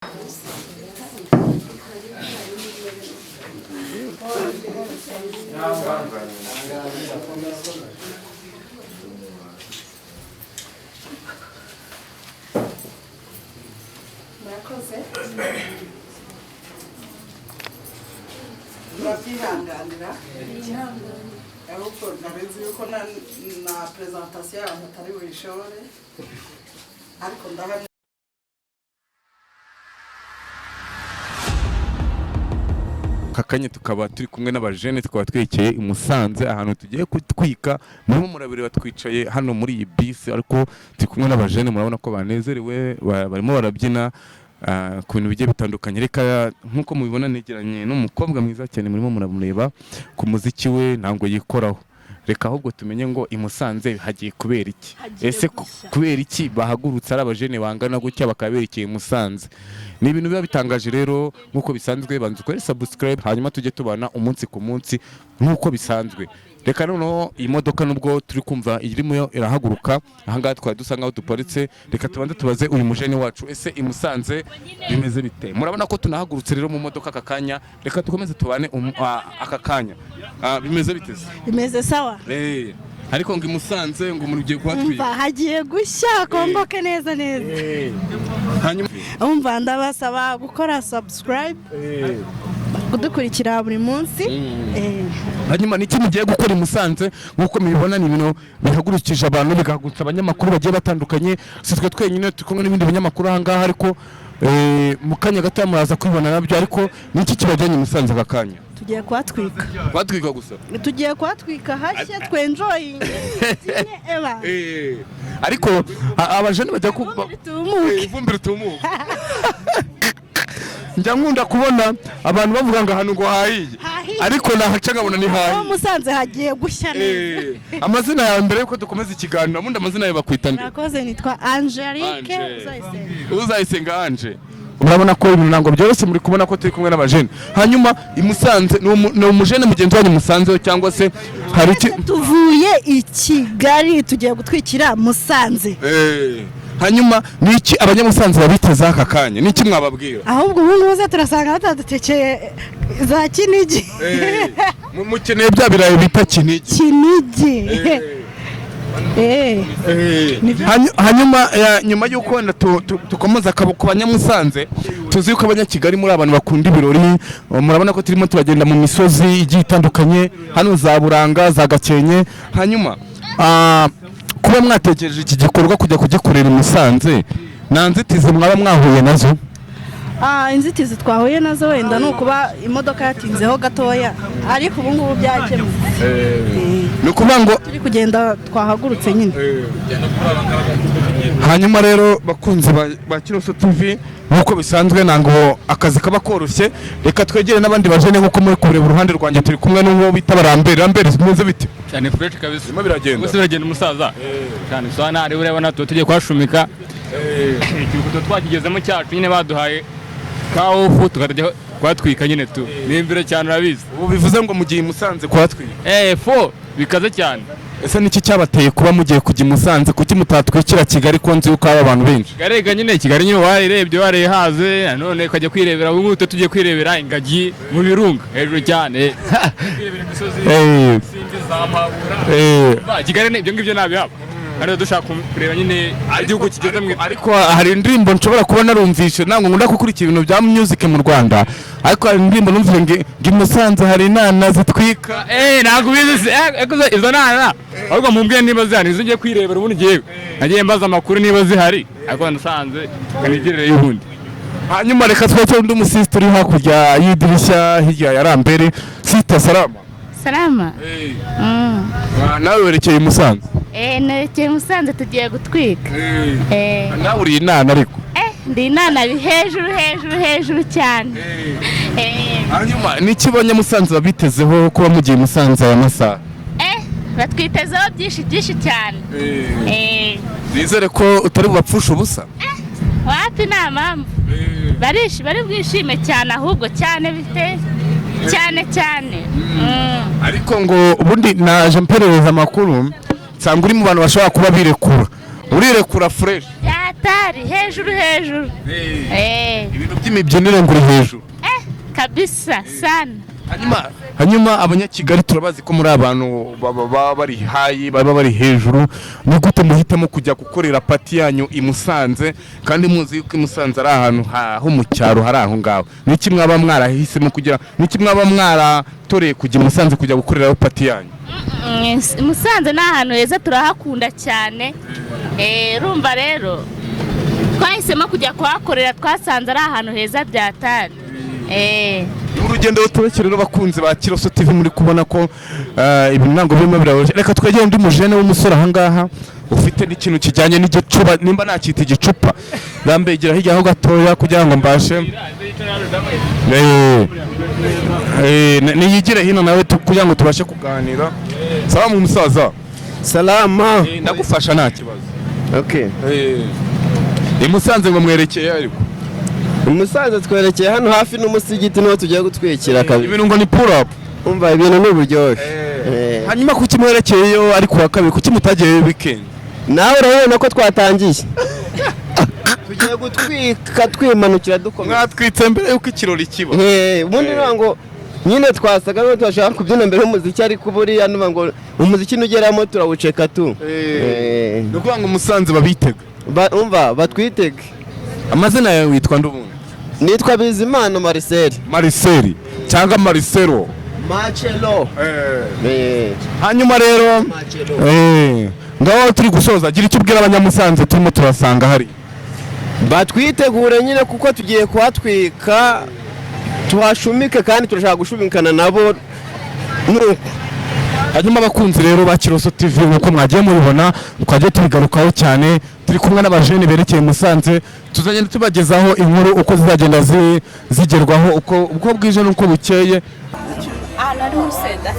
Murakoze, murabyihanganira, ahubwo nabizi yuko na présentation yawe mutari buyishobore, ariko ndahamya. Aka kanya tukaba turi kumwe n'abajene, tukaba twerekeye i Musanze ahantu tugiye gutwika. Murimo murabireba, twicaye hano muri iyi bisi, ariko turi kumwe n'abajene. Murabona ko banezerewe, barimo barabyina ku bintu bigiye bitandukanye. Reka nk'uko mubibona, negeranye n'umukobwa mwiza cyane, murimo muramureba ku muziki we, ntabwo yikoraho. Reka ahubwo tumenye ngo i Musanze hagiye kubera iki? Ese kubera iki bahagurutse ari abajene bangana gutya bakaba berekeye i Musanze? Ni ibintu biba bitangaje. Rero nk'uko bisanzwe, banza ukore subscribe, hanyuma tujye tubana umunsi ku munsi nk'uko bisanzwe. Reka noneho iyi modoka, nubwo turi kumva irimo irahaguruka ahangaha twari dusa nkaho duparitse, reka tubanze tubaze uyu mujene wacu: ese i Musanze bimeze bite? Murabona ko tunahagurutse rero mu modoka aka kanya. Reka dukomeze tubane aka kanya. Bimeze bite se? Bimeze sawa. Ariko ngo i Musanze ngo umuntu ugiye kuhatwika. Umva, hagiye gushya, kongoke neza neza. Hanyuma Umva, ndabasaba gukora subscribe, kudukurikira buri munsi. Hanyuma niki mugiye gukora i Musanze? Nk'uko mubibona, ni ibintu bihagurukije abantu, bigahagurutsa abanyamakuru bagiye batandukanye. Si twe twenyine, turi kumwe n'ibindi binyamakuru aha ngaha, ariko mu kanya gato muraza kwibona nabyo. Ariko niki kibajyanye i Musanze aka kanya? Tugiye kuhatwika. Batwika gusa? Tugiye kuhatwika hashya, twenjoyinge eba. Ariko abajene bajya ku Ivumbi ritumuke. Ivumbi ritumuke. Njya nkunda kubona abantu bavuga ngo ahantu ngo hahiye. Hahiye. Ariko nahaca nkabona ni Aho hahiye. Musanze hagiye gushya neza. Amazina yawe mbere yuko dukomeza ikiganiro, ubundi amazina yawe bakwita nde? Murakoze, nitwa Angelique. Ange. Uzayisenga. Uzayisenga Anje. Murabona ko ibintu ntabwo byoroshye, muri kubona ko turi kumwe n'abajene. Hanyuma i Musanze ni umujene mugenzi wanyu musanzeho, cyangwa se hari iki? Tuvuye i Kigali, tugiye gutwikira Musanze. Hanyuma ni iki abanyamusanze babitezeho aka kanya? Ni iki mwababwira? Ahubwo ubu ngubu se turasanga batadutekeye za Kinigi. Mukeneye bya birayi bita Kinigi? Kinigi. Hanyuma nyuma y'uko wenda dukomeza ku banyamusanze, tuzi yuko abanyakigali muri abantu bakunda ibirori. Murabona ko turimo turagenda mu misozi igiye itandukanye hano za Buranga, za Gakenke. Hanyuma kuba mwatekereje iki gikorwa kujya kugikorera i Musanze, nta nzitizi mwaba mwahuye nazo? Inzitizi twahuye nazo wenda ni ukuba imodoka yatinzeho gatoya, ariko ubu ngubu byakemutse. Ni ukuvuga ngo Turi kugenda, twahagurutse nyine. Hanyuma rero bakunzi ba Kiroso TV, nk'uko bisanzwe ntabwo akazi kaba koroshye. Reka twegere n'abandi bajene. Nk'uko muri kureba uruhande rwanjye, turi kumwe n'uwo bita Barambere. Rambere, bimeze bite? Cyane, fresh kabisa. Birimo biragenda. Gusa biragenda umusaza cyane, so ntari urabona tuba tugiye kuhashumika ikiruhuko, tuba twakigezemo cyacu nyine, baduhaye ka off, tukajya kuhatwika nyine tu ni imbere cyane, urabizi. Ubu bivuze ngo mugiye i Musanze kuhatwika? Fo bikaze cyane. Ese niki cyabateye kuba mugiye kujya i Musanze? Kuki mutatwikira Kigali, ko nzi yuko haba abantu benshi? Kigali nyine, Kigali nyine wayirebye, warayihaze, nanone ukajya kwirebera. Ubu ngubu tugiye kwirebera ingagi mu birunga hejuru cyane, kwirebera imisozi Simbi za Muhabura. Kigali ibyo ngibyo ntabihaba, ariko dushaka kureba nyine igihugu kigeze mu Ariko hari indirimbo nshobora kuba narumvishe, ntabwo nkunda gukurikira ibintu bya music mu Rwanda, ariko hari indirimbo numvise ngo i Musanze hari inana zitwika. Ntabwo ubizi se? Izo nana ahubwo mumbwire niba zihari, izo ngiye kwirebera. Ubundi ngewe nagiye mbaza amakuru niba zihari, ariko nasanze kanigerereyo ubundi. Hanyuma reka twakire undi musisita uri hakurya y'idirishya, hirya ya Rambere. Sita, salama. Salama. Nawe werekeye i Musanze? Nerekeye Musanze, tugiye gutwika. Nawe uri inana ariko? Ndi inana hejuru hejuru hejuru cyane. Hanyuma niki abanyamusanze babitezeho kuba mugiye i Musanze aya masaha? Batwitezeho byinshi byinshi cyane. Nizere ko utari bubapfushe ubusa. Wapi, nta mpamvu. Bari bwishime cyane, ahubwo cyane bite cyane cyane. Ariko ngo ubundi naje mperereza amakuru nsanga uri mu bantu bashobora kuba birekura, urirekura fresh. Byatari. Byatari hejuru hejuru. Ibintu by'imibyinire ngo uri hejuru. Kabisa sana. Hanyuma abanyakigali turabazi ko muri abantu baba bari hayi, baba bari hejuru. Ni gute muhitamo kujya gukorera party yanyu i Musanze kandi muzi yuko i Musanze ari ahantu ho mu cyaro, hari aho ngaho? Niki mwaba mwarahisemo kugira, niki mwaba mwaratoreye kujya i Musanze kujya gukoreraho party yanyu? Musanze ni ahantu heza, turahakunda cyane. Urumva rero twahisemo kujya kuhakorera, twasanze ari ahantu heza byatari. Urugendo rutoroshye rero bakunzi ba Kiroso TV, muri kubona ko ibintu ntabwo birimo biroroshye. Reka twegere undi mujene w'umusore aha ngaha ufite n'ikintu kijyanye n'igicuba, nimba nakita igicupa, ndambegera hirya aho gatoya kugira ngo mbashe niyigire hino nawe kugira ngo tubashe kuganira. Salamu musaza. Salama. Ndagufasha nta kibazo. Okay. I Musanze ngo mwerekeye ariko. Umusaza twerekeye hano hafi n'umusigiti niho tugiye gutwikira kabiri. Ibintu ngo ni pull up. Umva ibintu ni uburyohe. Hanyuma kuki mwerekeyeyo ari kuwa kabiri, kuki mutagiyeyo weekend? Nawe urabona ko twatangiye. Tugiye gutwika twimanukira dukomeza. Mwatwitse mbere yuko ikirori kiba. Ubundi ngo nyine twasaga n'aho turashaka kubyina mbere y'umuziki, ariko buriya nuba ngo umuziki nugeramo turawuceka tu. Ni ukuvuga ngo Musanze babitega. Umva batwitege. Amazina yawe witwa ndubundi? Nitwa Bizimana Marcel. Marcel cyangwa Marcelo. Marcelo. Hanyuma rero ngaho turi gusoza, gira icyo ubwira abanyamusanze turimo turasanga hari. Batwitegure nyine kuko tugiye kuhatwika, tuhashumike kandi turashaka gushumikana nabo. Hanyuma abakunzi rero ba Kiroso TV nkuko mwagiye mubibona, twagiye tubigarukaho cyane, turi kumwe n'abajene berekeye Musanze, tuzagenda tubagezaho inkuru uko zizagenda zigerwaho uko bwije n'uko bukeye. Ahantu hari urusenda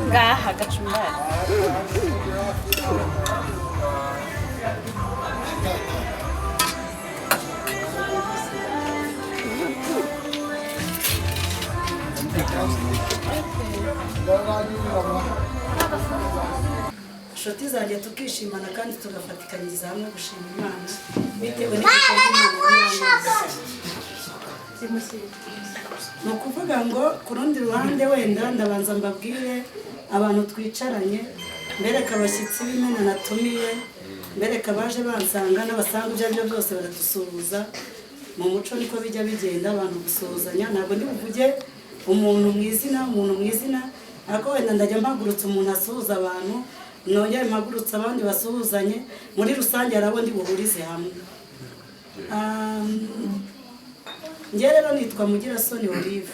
ngaha gacumbari. Inshuti zanjye tukishimana kandi tugafatikanyiriza hamwe gushima Imana bitewe n'igikorwa. Ni ukuvuga ngo ku rundi ruhande wenda ndabanza mbabwire abantu twicaranye, mbereka abashyitsi b'Imena natumiye, mbereka abaje bansanga n'abasanga ibyo aribyo byose baradusuhuza. Mu muco niko bijya bigenda, abantu gusuhuzanya. Ntabwo ndi buvuge umuntu mu izina, umuntu mu izina, ariko wenda ndajya mpagurutsa umuntu asuhuza abantu, nongere mpagurutse abandi basuhuzanye. Muri rusange hari abo ndi buhurize hamwe. Njye rero nitwa Mugirasoni Olive,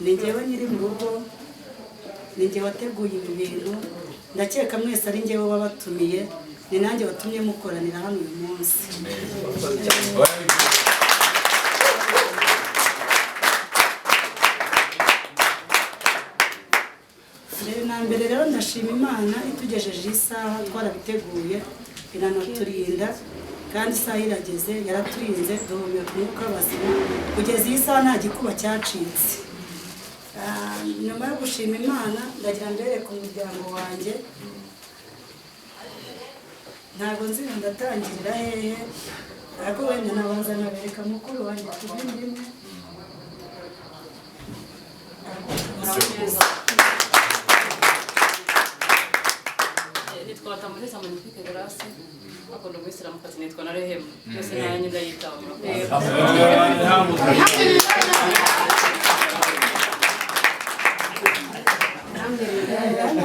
ni njyewe nyiri mu rugo, ni njye wateguye ibi bintu, ndakeka mwese ari njyewe wabatumiye, ni nanjye watumye mukoranira hano uyu munsi. Mbere na mbere rero ndashima Imana itugejeje isaha, twarabiteguye iranaturinda, kandi isaha irageze yaraturinze, duhumeka umwuka w'abazima kugeza iyi saha nta gikuba cyacitse. Nyuma yo gushima Imana ndagira mbereke umuryango wanjye. Ntabwo nzi ngo ndatangirira hehe, ariko wenda nabanza nabereka mukuru wanjye tubyine rimwe. Nitwa Tamulisa Magnifique Grace, akunda umuyisilamukazi nitwa na Rehema, byose nanjye ndayitaba.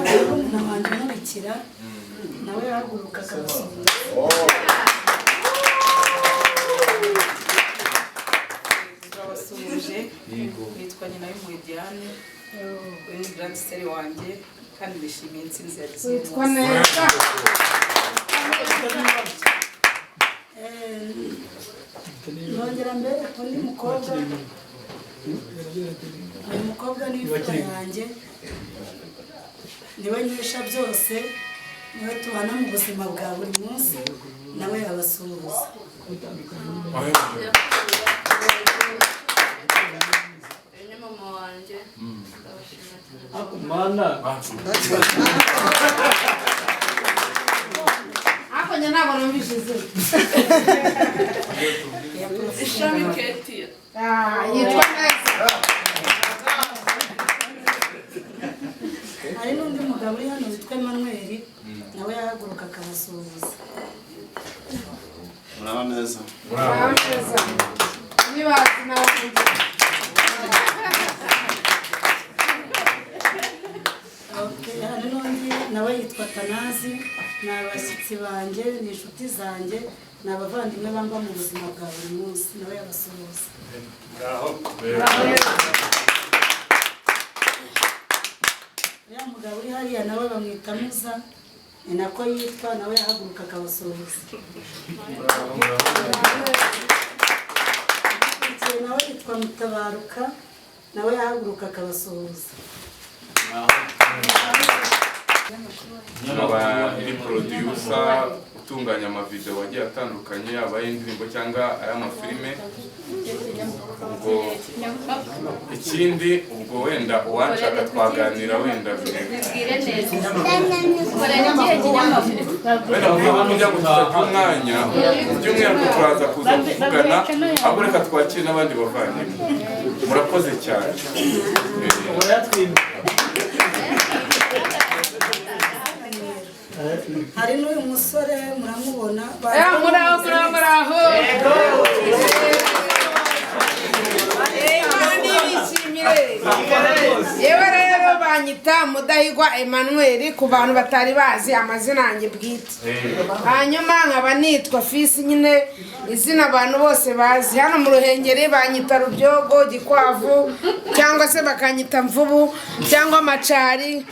Murumuna wanjye umurikira nawe yahaguruka akabasuhuza. Turabasuhuje, nitwa Nyina y'Impuhwe Diane, uyu ni grande sœur wanjye kandi nishimiye intsinzi yagize uyu munsi. Nongera mbere undi mukobwa, uyu mukobwa ni imfura yanjye, niwe nkesha byose, niwe tubana mu buzima bwa buri munsi, nawe yabasuhuza. Ni mama wanjye, ndabashimira cyane. Ariko njye ntabwo numvise izina. Ishami Ketia. Ah, yitwa neza. Hari n'undi mugabo uri hano witwa Emmanuel, nawe yahaguruka akabasuhuza. Muraho neza. Muraho neza. Nibazi nawe. Okay, hari n'undi nawe yitwa Tanazi, ni abashyitsi banjye, ni inshuti zanjye, ni abavandimwe bamba mu buzima bwa buri munsi, nawe yabasuhuza. Uriya mugabo uri hariya nawe bamwita Muza, ni nako yitwa, nawe yahaguruka akabasuhuza. Ukurikiye nawe yitwa Mutabaruka, nawe yahaguruka akabasuhuza. Nkaba ndi producer utunganya amavideo agiye atandukanye, yaba ay'indirimbo cyangwa ay'amafilime. Ubwo ikindi, ubwo wenda uwanshaka twaganira wenda Bibwire neza. Ukorera ikihe kinyamakuru? Wenda mu rwego rwo kugira ngo tudata umwanya, by'umwihariko turaza kuza kuvugana, ahubwo reka twakire n'abandi bavandimwe. Murakoze cyane. Hari n'uyu musore muramubona. Muraho, muraho, muraho. Imana ibishimire. Yewe rero banyita Mudahigwa Emmanuel ku bantu batari bazi amazina yanjye bwite. Hanyuma nkaba nitwa Fisi nyine, izina abantu bose bazi. Hano mu Ruhengeri banyita Rubyogo, Gikwavu, cyangwa se bakanyita Mvubu cyangwa Macari.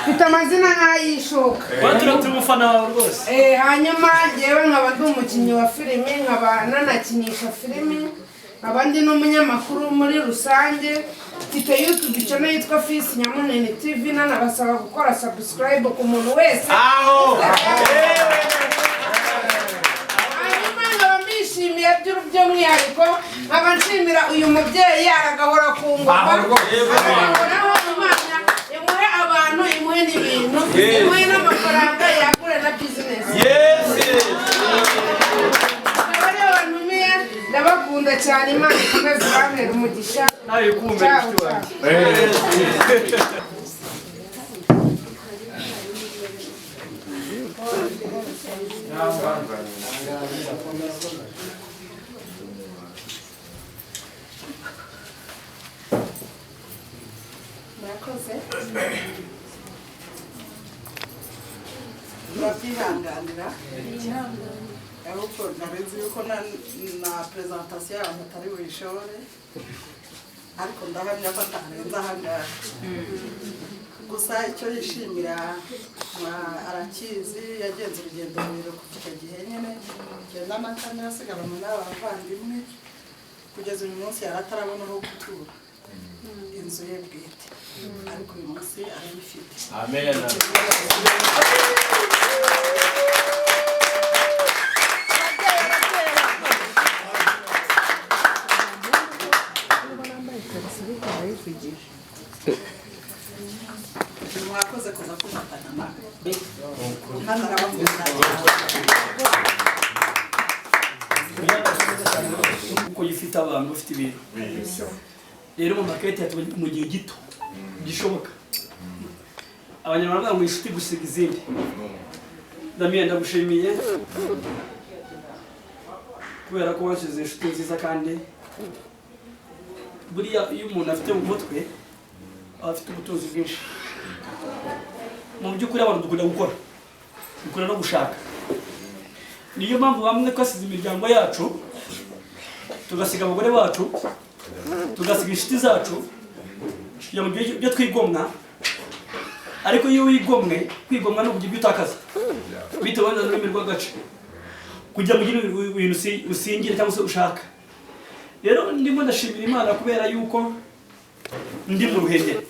Mfite amazina nk'ay'ishoka. Turi umufana wawe rwose. Hanyuma njyewe nkaba ndi umukinnyi wa filimi, nkaba nanakinisha filimi, nkaba ndi n'umunyamakuru muri rusange. Mfite YouTube channel yitwa Fisi Nyamunini TV, nanabasaba gukora subscribe ku muntu wese. Hanyuma nkaba mbishimiye by'umwihariko, nkaba nshimira uyu mubyeyi aragahora ku ngoma, aragahoraho. Imana imuhe abantu, imuhe n'ibintu, imuhe n'amafaranga, yagure na bizinesi. Akaba ariyo bantumiye, ndabakunda cyane, Imana ikomeze ibambere umugisha. Ciao, ciao. Murakoze, murabyihanganira, ahubwo narenze yuko na presentation yawe atari buyishobore, ariko ndahamya ko atarenze ahangaha. Gusa icyo yishimira arakizi, yagenze urugendo rurerure kuva icyo gihe nyine 94 asigarana n'abavandimwe, kugeza uyu munsi yari atarabona aho gutura inzu ye bwite, ariko uyu munsi arayifite. Amen. Mwakoze kuza kufatana nawe hano, arabakunda. Kuko ifite abantu bafite ibintu rero mu makete yatubonye mu gihe gito gishoboka. Abanyarwanda bavuga ngo inshuti gusiga izindi. Damien, ndagushimiye kubera ko wanshyize inshuti nziza, kandi buriya iyo umuntu afite mu mutwe aba afite ubutunzi bwinshi. Mu by'ukuri abantu dukunda gukora, dukunda no gushaka. Niyo mpamvu bamwe twasize imiryango yacu, tugasiga abagore bacu, tugasiga inshuti zacu kugira ngo ibyo twigomwa. Ariko iyo wigomwe, kwigomwa ni ukugira ibyo utakaza bitewe n'ururimi rw'agace, kugira ngo ugire ibintu usingire cyangwa se ushaka. Rero ndimo ndashimira Imana kubera yuko ndi mu Ruhengeri.